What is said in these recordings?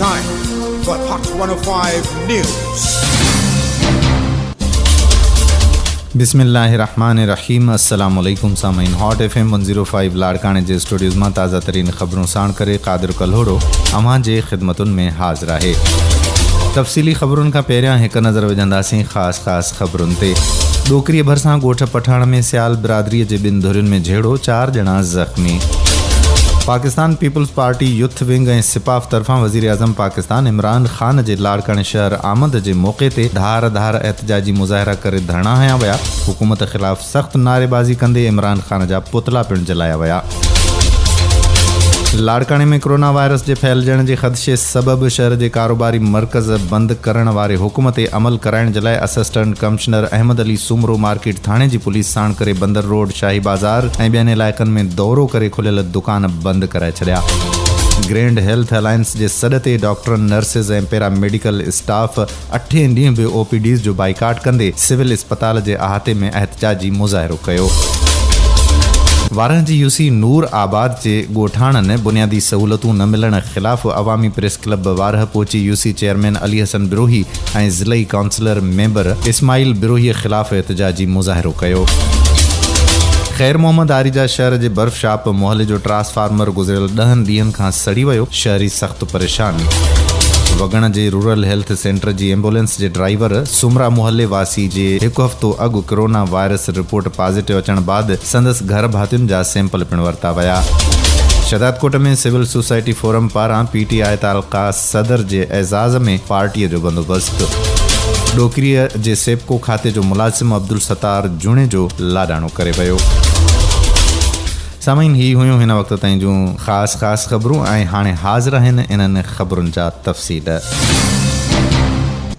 time for Hot 105 News. بسم الله الرحمٰن الرحيم السلام عليڪم سامعين هاٽ ايف ايم 105 لاڙڪاڻي جي اسٽوڊيوز مان تازه ترين خبرون ساڻ ڪري قادر ڪلهوڙو اوهان جي خدمتن ۾ حاضر آهي تفصيلي خبرن کان پهريان هڪ نظر وجهنداسين خاص خاص خبرن تي ڏوڪريء ڀرسان ڳوٺ پٺاڻ ۾ سيال برادريء جي ٻن ڌرين ۾ جهيڙو، چار ڄڻا زخمي. Pakistan peoples party youth wing ۽ سپاف طرفان وزيراعظم پاڪستان عمران خان جي لاڙڪاڻي شهر آمد جي موقعي تي ڌار ڌار احتجاجي مظاهرا ڪري ڌرڻا هنيا ويا، حڪومت خلاف سخت نعريبازي ڪندي عمران خان جا پتلا پڻ جلايا ويا. لاڙڪاڻي ۾ ڪرونا وائرس جي ڦهلجڻ جي خدشي سبب شهر جي ڪاروباري مرڪز بند ڪرڻ واري حڪم تي عمل ڪرائڻ جي لاء assistant commissioner Ahmed Ali Soomro market ٿاڻي جي پوليس ساڻ ڪري بندر روڊ، شاهي بازار ۽ ٻين علائقن ۾ دورو ڪري کليل دڪان بند ڪرائي ڇڏيا. گرينڊ هيلٿ الائنس جي سڏ تي ڊاڪٽرن، نرسز ۽ پيرا ميڊيڪل اسٽاف اٺين ڏينهن به او پي ڊيز جو بائيڪاٽ ڪندي سول اسپتال جي احاطي ۾ احتجاجي مظاهرو ڪيو. وارهه جي يوسي نور آباد جي ڳوٺاڻن بنيادي سهولتون نه ملڻ خلاف عوامي پريس ڪلب وارهه پهچي يوسي چيئرمين علي حسن بروهي ۽ ضلعي ڪائونسلر ميمبر اسماعيل بروهي خلاف احتجاجي مظاهرو ڪيو. خير محمد آريجا شهر جي برف شاپ محلي جو ٽرانسفارمر گذريل ڏهن ڏينهن کان سڙي ويو، شهري سخت پريشان. وڳڻ جي رورل هيلٿ سينٽر جي ايمبولينس جي ڊرائيور سومرا محلي واسي جي هڪ هفتو اڳ ڪرونا وائرس رپورٽ پازيٽو اچڻ بعد سندس گهر ڀاتين جا سيمپل پڻ ورتا ويا. شهدادڪوٽ ۾ سول سوسائٽي فورم پاران پي ٽي آء تعلقه صدر جي اعزاز ۾ پارٽيء جو بندوبست. ڏوڪريء جي سيپڪو کاتي جو ملازم عبدالستار جوڻيجو لاڏاڻو ڪري ويو. سامعين هي هيون هن وقت تائين جون خاص خاص خبرون ۽ هاڻي حاضر آهن انهن خبرن جا تفصيل.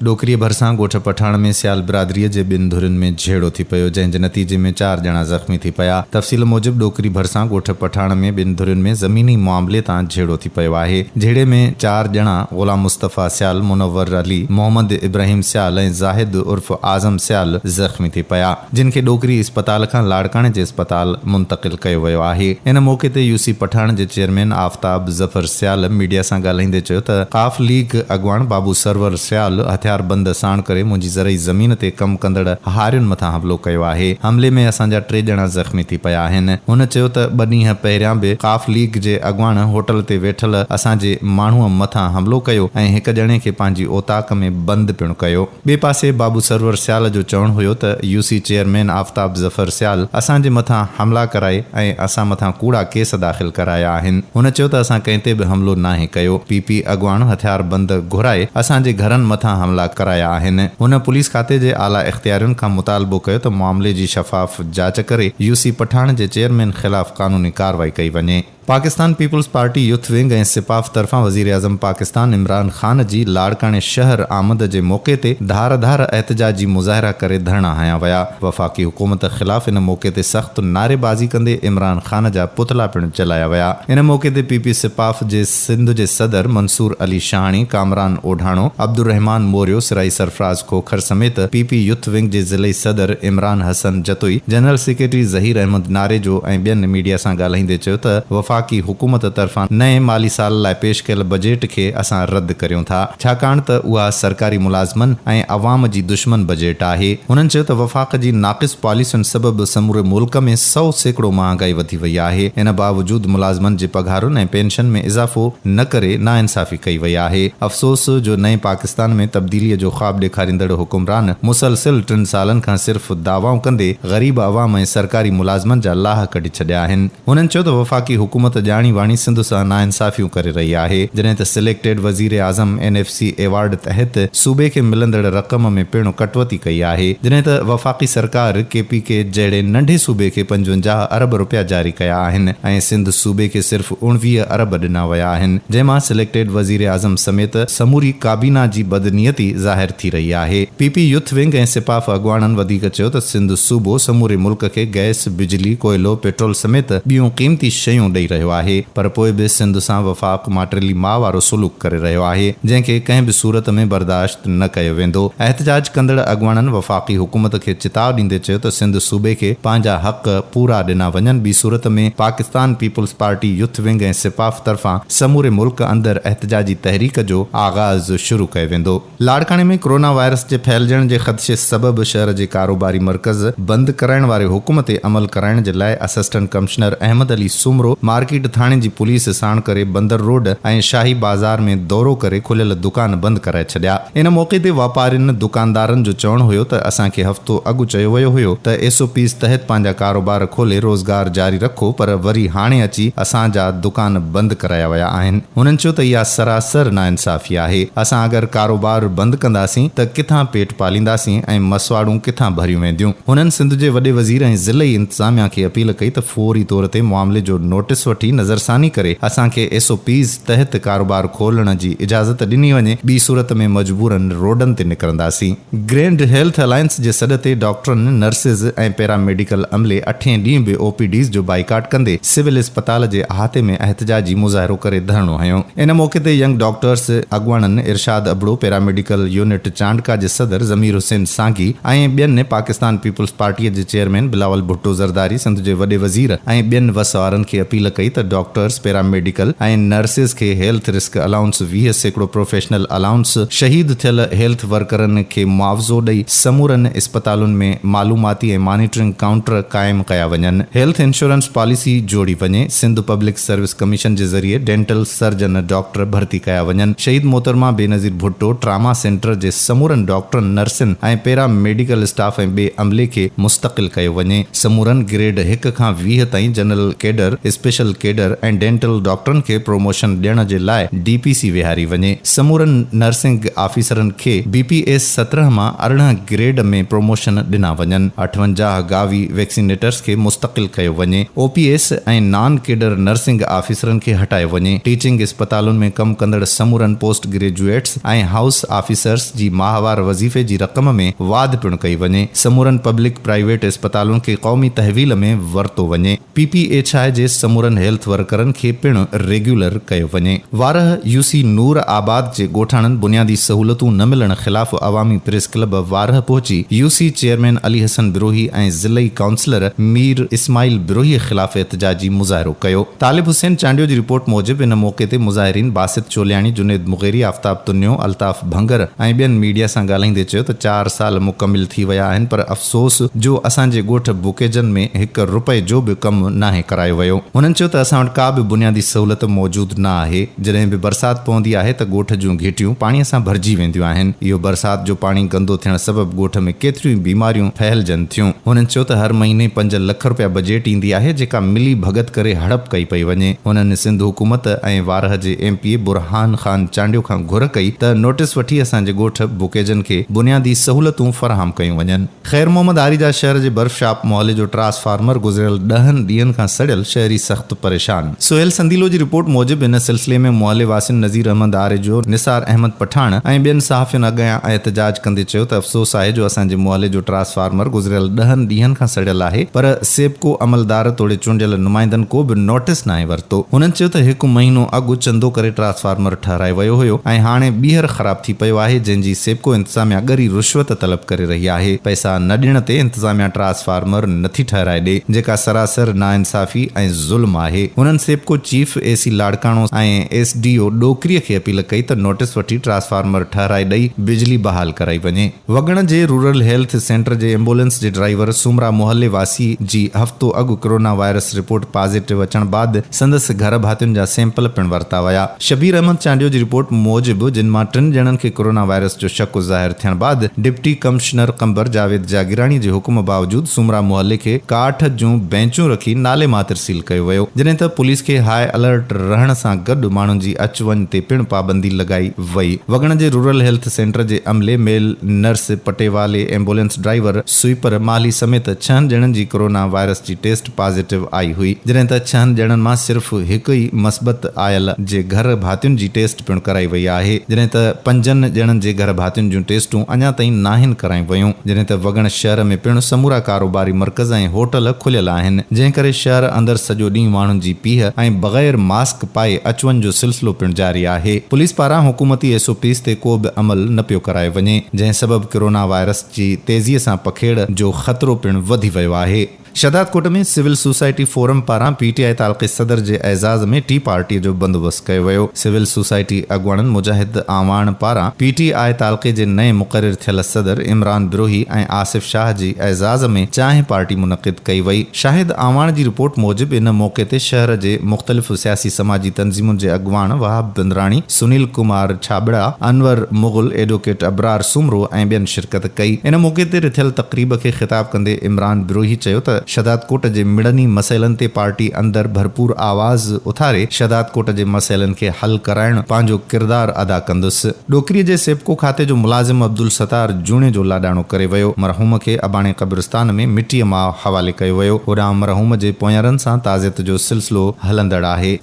ڏوڪريء ڀرسان ڳوٺ پٺاڻ ۾ سيال برادريء جي ٻن ڌرين ۾ جهيڙو ٿي پيو جنهن جي نتيجي ۾ چار ڄڻا زخمي ٿي پيا. تفصيل موجب ڏوڪري ڀرسان ڳوٺ پٺاڻ ۾ ٻن ڌرين ۾ زميني معاملي تان جهيڙو ٿي پيو آهي. جهيڙي ۾ چار ڄڻا غلام مصطفيٰ سيال، منور علي، محمد ابراهيم سيال ۽ زاهد عرف اعظم سيال زخمي ٿي پيا. جن کي ڏوڪري اسپتال کان لاڙڪاڻي جي اسپتال منتقل ڪيو ويو آهي. ان موقعي تي يو سي پٺاڻ جي چيئرمين آفتاب ظفر سيال ميڊيا سان ڳالهائيندي چيو ته قاف ليگ اڳواڻ بابو سرور سيال هٿياربند ساڻ ڪري منهنجي زرعي زمين تي ڪم ڪندڙ هارين مٿان حملو ڪيو آهي، حملي ۾ اسان جا ٽي ڄڻا زخمي ٿي پيا آهن. هن چيو ته ٻه ڏينهن پهريان به قاف ليگ جي اڳواڻ هوٽل تي ويٺل اسان جي ماڻهوء مٿان حملو ڪيو ۽ هڪ ڄڻي کي پنهنجي اوطاق ۾ بند پڻ ڪيو. ٻئي پاسي بابو سرور سيال جو چوڻ هيو ته U C chairman Aftab Zafar Sial اسان جي مٿان حملا ڪرائي ۽ اسان مٿان ڪوڙا ڪيس داخل ڪرايا آهن. هن چيو ته اسان ڪنهن تي به حملو ناهي ڪيو، پي پي اڳواڻ هٿياربند گهرائي اسان جي گهرن مٿان حملا ڪرايا آهن. هن پوليس کاتي جي اعليٰ اختيارين کان مطالبو ڪيو ته معاملي جي شفاف جاچ ڪري يو سي پٺاڻ جي چيئرمين خلاف قانوني ڪارروائي ڪئي وڃي. Pakistan peoples party youth wing ۽ سپاف طرفان وزيراعظم پاڪستان عمران خان جي لاڙڪاڻي شهر آمد جي موقعي تي ڌار ڌار احتجاجي مظاهرا ڪري ڌرڻا هنيا ويا. وفاقي حڪومت خلاف ان موقعي تي سخت نعريبازي ڪندي عمران خان جا پتلا پڻ جلايا ويا. ان موقعي تي پي پي سپاف جي سنڌ جي صدر منصور علي شاهاڻي، ڪامران اوڍاڻو، عبدالرحمان موريو، سرائي سرفراز کوکر سميت پي پي يوٿ ونگ جي ضلعي صدر عمران حسن جتوئي، جنرل سيڪريٽري ظهير احمد ناريجو ۽ ٻين ميڊيا سان ڳالهائيندي چيو ته وفاقي حڪومت طرفان نئين مالي سال لاء پيش ڪيل بجيٽ کي اسان رد ڪريون ٿا ڇاڪاڻ ته اها سرڪاري ملازمن ۽ عوام جي دشمن بجيٽ آهي. هنن چيو ته وفاق جي ناقص پاليسين سبب سموري ملڪ ۾ 100% مهانگائي وڌي وئي آهي ان باوجود ملازمن جي پگهارن ۽ پينشن ۾ اضافو نه ڪري ناانصافي ڪئي وئي آهي. افسوس جو نئين پاڪستان ۾ تبديليء جو خواب ڏيکاريندڙ حڪمران مسلسل ٽن سالن کان صرف دعوائون ڪندي غريب عوام ۽ سرڪاري ملازمن جا لاهه ڪڍي ڇڏيا آهن. هنن چيو ته وفاقي حڪومت ڄاڻي واڻي سنڌ سان ناانصافيون ڪري رهي آهي، جڏهن ته سليڪٽيڊ وزير اعظم اين ايف سي ايوارڊ تحت صوبي کي ملندڙ رقم ۾ پڻ ڪٽوتي ڪئي آهي، جڏهن ته وفاقي سرڪار ڪي پي ڪي جهڙي ننڍي صوبي کي 55 ارب رپيا جاري ڪيا آهن ۽ سنڌ صوبي کي صرف 19 ارب ڏنا ويا آهن، جنهن مان سليڪٽيڊ وزيراعظم سميت سموري ڪابينا جي بدنيتي ظاهر ٿي رهي آهي. پي پي يوٿ ونگ ۽ سپاف اڳواڻن وڌيڪ چيو ته سنڌ صوبو سموري ملڪ کي گئس، بجلي، ڪوئلو، پيٽرول سميت ٻيون قيمتي شيون ڏئي رهيو. رهيو آهي پر پوء به سنڌ سان وفاق ماٽيلي ماء وارو سلوڪ ڪري رهيو آهي جنهن کي ڪنهن به صورت ۾ برداشت نه ڪيو ويندو. احتجاج ڪندڙ اڳواڻن وفاقي حڪومت کي چتاء ڏيندي چيو ته سنڌ صوبي کي پنهنجا حق پورا ڏنا وڃن ٻي صورت ۾ Pakistan peoples party youth wing ۽ سپاف طرفان سموري ملڪ اندر احتجاجي تحريڪ جو آغاز شروع ڪيو ويندو. لاڙڪاڻي ۾ ڪرونا وائرس جي ڦهلجڻ جي خدشي سبب شهر جي ڪاروباري مرڪز بند ڪرائڻ واري حڪم تي عمل ڪرائڻ جي لاء assistant commissioner Ahmed Ali Soomro market ٿاڻي جي پوليس ساڻ ڪري بندر روڊ ۽ شاهي بازار ۾ دورو ڪري کليل دڪان بند ڪرائي ڇڏيا. ان موقعي تي واپارين دڪاندارن جو چوڻ هيو ته اسان کي هفتو اڳ چيو ويو هيو ته ايس او پيز تحت پنهنجا ڪاروبار کولي روزگار جاري رکو پر وري هاڻي اچي اسان جا دڪان بند ڪرايا ويا آهن. هنن چيو ته اها سراسر ناانصافي آهي، اسان اگر ڪاروبار بند ڪنداسين ته ڪٿان پيٽ پالينداسين ۽ مسواڙون ڪٿان ڀريون وينديون. هنن سنڌ جي وڏي وزير ۽ ضلعي انتظاميا کي اپيل ڪئي ته فوري طور تي معاملي جو نوٽيس وٺي نظرثاني ڪري اسان کي ايس او پيز تحت ڪاروبار کولڻ جي اجازت ڏني وڃي، ٻي صورت ۾ مجبورن روڊن تي نڪرنداسين. گرينڊ هيلٿ الائنس جي سڏ تي ڊاڪٽرن، نرسز ۽ پيرا ميڊيڪل عملي اٺين ڏينهن به او پي ڊيز جو بائيڪاٽ ڪندي سول اسپتال جي احاطي ۾ احتجاجي مظاهرو ڪري ڌرڻو هنيو. ان موقعي تي ينگ ڊاڪٽرس اڳواڻن ارشاد ابڙو، پيراميڊيڪل يونٽ چانڊڪا جي صدر ضمير حسين سانگي ۽ ٻين پاڪستان پيپلز پارٽي جي چيئرمين بلاول ڀٽو زرداري، سنڌ جي وڏي وزير ۽ ٻين وس وارن کي اپيل ڪئي ته ڊاڪٽرس، پيراميڊيڪل ۽ نرسز کي health risk allowance 20% professional allowance, شهيد ٿيل هيلٿ ورڪرن کي معاوضو ڏئي سمورن اسپتالن ۾ معلوماتي ۽ مانيٽرنگ ڪائونٽر قائم ڪيا وڃن، هيلٿ انشورنس پاليسي جوڙي وڃي، سنڌ پبلڪ سروس ڪميشن جي ذريعي ڊينٽل سرجن ڊاڪٽر ڀرتي ڪيا وڃن، شهيد محترمه بينظير ڀٽو ٽراما سينٽر جي سمورن ڊاڪٽرن، نرسن ۽ پيرا ميڊيڪل اسٽاف ۽ ٻئي عملي کي مستقل ڪيو وڃي، سمورن گريڊ هڪ کان 20 تائين general cadre, special cadre ۽ dental ڊاڪٽرن کي پروموشن ڏيڻ جي لاء ڊي پي سي ويهاري وڃي، سمورن نرسنگ آفيسرن کي بي پي ايس 17 مان 18 گريڊ ۾ پروموشن ڏنا وڃن، 58 گاوي ويڪسينيٽرز کي مستقل ڪيو وڃي، او P S ۽ non cadre nursing آفيسرن کي هٽايو وڃي، ٽيچنگ اسپتالن ۾ ڪم ڪندڙ سمورن پوسٽ گريجوئيٽس ۽ هائوس آفيسرز جي ماهوار وظيفي جي رقم ۾ واڌ پڻ ڪئي وڃي، سمورن پبلڪ پرائيويٽ اسپتالن کي قومي تحويل ۾ ورتو وڃي. پي پي ايڇ I جي سمورن هيلٿ ورڪرن کي پڻ ريگيولر ڪيو وڃي. وارهه يو سي نور آباد جي ڳوٺاڻن بنيادي سهولتون نه ملڻ خلاف عوامي پريس ڪلب وارهه پهچي U C chairman Ali Hassan Brohi ۽ ضلعي ڪائونسلر مير اسماعيل بروهي خلاف احتجاجي مظاهرو ڪيو. طالب حسين چانڊيو جي رپورٽ موجب ان موقعي تي مظاهرين باسط چولياڻي، جنيد مغيري، آفتاب تنيو، الطاف ڀنگر ۽ ٻين ميڊيا سان ڳالهائيندي چيو ته چار سال مڪمل ٿي ويا آهن پر افسوس جو اسان جي ڳوٺ بوڪيجن ۾ هڪ رپئي جو به ڪم ناهي ڪرايو ويو. هنن چيو ته اسان وٽ ڪا به بنيادي سهولت موجود نه آهي، جڏهن به برسات پوندي آهي ته ڳوٺ جون گهٽيون پاڻي سان ڀرجي وينديون آهن، اهو برسات جو پاڻي گندو ٿيڻ سبب ڳوٺ ۾ ڪيتريون ئي بيماريون ڦهلجن ٿيون. هنن چيو ته هر مهيني 5 لک رپيا بجيٽ ايندي آهي جيڪا ملي ڀڳت ڪري هڙپ ڪئي پئي وڃي. هنن سنڌ حڪومت ۽ وارهه جي M P A Burhan Khan Chandio کان گهر ڪئي ته نوٽيس وٺي اسان جي ڳوٺ بوڪيجن کي بنيادي سهولتون فراهم ڪيون وڃن. خير محمد آريجا شهر جي برف شاپ محلي جو ٽراس فارمر گذريل ڏهن ڏينهن کان سڙيل شهري سخت پريشان. سهيل سنديلو جي رپورٽ موجب ان سلسلي ۾ محلي واسين نذير احمد آريجو، نثار احمد پٺاڻ ۽ ٻين صحافين اڳيان احتجاج ڪندي چيو ته افسوس آهي جو اسان جي محلي جو ٽراس فارمر گذريل ڏهن ڏينهن کان سڙيل آهي پر سيپڪو عملدار توڙي چونڊيل نمائندن ڪو به نوٽيس ناهي ورتو. هنن چيو ته هڪ مهينو اڳ چندو ڪري ٽرانسفارمر ٺهرايو ويو هيو ۽ هاڻي ٻيهر خراب ٿي پيو آهي جنهن جي سيپڪو انتظاميا ڳري رشوت طلب ڪري رهي آهي، پئسا نه ڏيڻ تي انتظاميا ٽرانسفارمر نٿي ٺهرائي ڏي جيڪا سراسر ناانصافي ۽ ظلم آهي. هنن SEPCO chief A C Larkana ۽ S D O Dokri کي اپيل ڪئي ته نوٽيس وٺي ٽرانسفارمر ٺهرائي ڏئي بجلي بحال ڪرائي وڃي. وڳڻ جي رورل هيلٿ سينٽر جي ايمبولينس جي ڊرائيور سومرا محلي واسي جي هفتو اڳ ڪرونا وائرس رپورٽ پازيٽو اچڻ بعد سندس گهر ڀاتين جا سيمپل پڻ ورتا ويا. شبير احمد چانڊيو جي رپورٽ موجب جن مان ٽن ڄڻن کي ڪرونا وائرس جو شڪ ظاهر ٿيڻ بعد ڊپٽي ڪمشنر قمبر جاويد جاگيراڻي جي حڪم باوجود سومرا محلي کي ڪاٺ جون بينچون رکي نالي ماتر سيل ڪيو ويو جڏهن ته پوليس کي هاء الرٽ رهڻ سان گڏ ماڻهن جي اچ وڃ تي پڻ پابندي لڳائي وئي. وڳڻ جي رورل هيلٿ سينٽر جي عملي، ميل نرس، پٽيوالي، ايمبولينس ڊرائيور، سوئيپر، مالهي سميت ڇهن ڄڻن جي ڪرونا وائرس جي ٽيسٽ پازيٽو آئي هئي، جڏهن ته ڇهن ڄڻن مان صرف هڪ ئي مثبت آيل جي گهر ڀاتين جي ٽيسٽ پڻ ڪرائي وئي آهي، جڏهن ته پنجن ڄڻن جي گهر ڀاتين جون ٽيسٽون اڃا تائين ناهن ڪرايون ويون، جڏهن ته وڳڻ شهر ۾ پڻ سمورا ڪاروباري مرڪز ۽ هوٽل کليل آهن، جنهن ڪري شهر اندر سڄو ڏينهن ماڻهو. ماڻهن جي پيهه ۽ بغير ماسڪ پائي اچ وڃ جو سلسلو پڻ جاري آهي. پوليس پاران حڪومتي ايس او پيز تي ڪو به عمل نه پيو ڪرايو وڃي، جنهن سبب ڪرونا وائرس جي تيزي سان پکيڙ جو خطرو پڻ وڌي ويو آهي. شهدادڪوٽ ۾ سول سوسائٽي فورم پاران پي ٽي آء تعلقي صدر جي اعزاز ۾ ٽي پارٽي جو بندوبست ڪيو ويو. سول سوسائٽي اڳواڻن مجاهد اعواڻ پاران پي ٽي آء تعلقي جي نئين مقرر ٿيل صدر عمران بروهي ۽ آصف شاهه جي اعزاز ۾ چانهه پارٽي منعقد ڪئي وئي. شاهد اعواڻ جي رپورٽ موجب ان موقعي تي شهر جي مختلف سياسي سماجي تنظيمن جي اڳواڻ وهاب بندراڻي، سنيل ڪمار ڇاٻڙا، انور مغل، ايڊووڪيٽ ابرار سومرو ۽ ٻين شرڪت ڪئي. ان موقعي تي رٿيل تقريب کي خطاب ڪندي عمران بروهي چيو ته شهدادڪوٽ جي مڙني مسئلن تي پارٽي اندر ڀرپور آواز اٿاري شهدادڪوٽ جي مسئلن کي حل ڪرائڻ پنهنجو ڪردار ادا ڪندس. ڏوڪريء جي سيپڪو کاتي جو ملازم عبدالستار جوڻيجو لاڏاڻو ڪري ويو. مرحوم کي اباڻي قبرستان ۾ مٽيء ماء حوالي ڪيو ويو. هوڏانهن مرحوم جي پوئينرن سان تعزيت جو سلسلو هلندڙ آهي.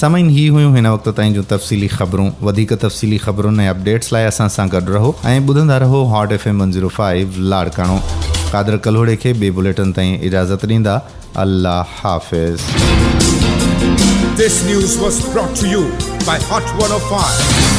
سامعين هي هيون هن وقت تائين جون تفصيلي خبرون. وڌيڪ تفصيلي خبرن ۽ اپڊيٽس لاء اسان سان گڏ رهو ۽ ٻڌندا رهو hot F M 105 Larkana. Qadir ڪلهوڙي کي ٻئي بليٽن تائين اجازت ڏيندا. الله حافظ. This news was brought to you by Hot 105.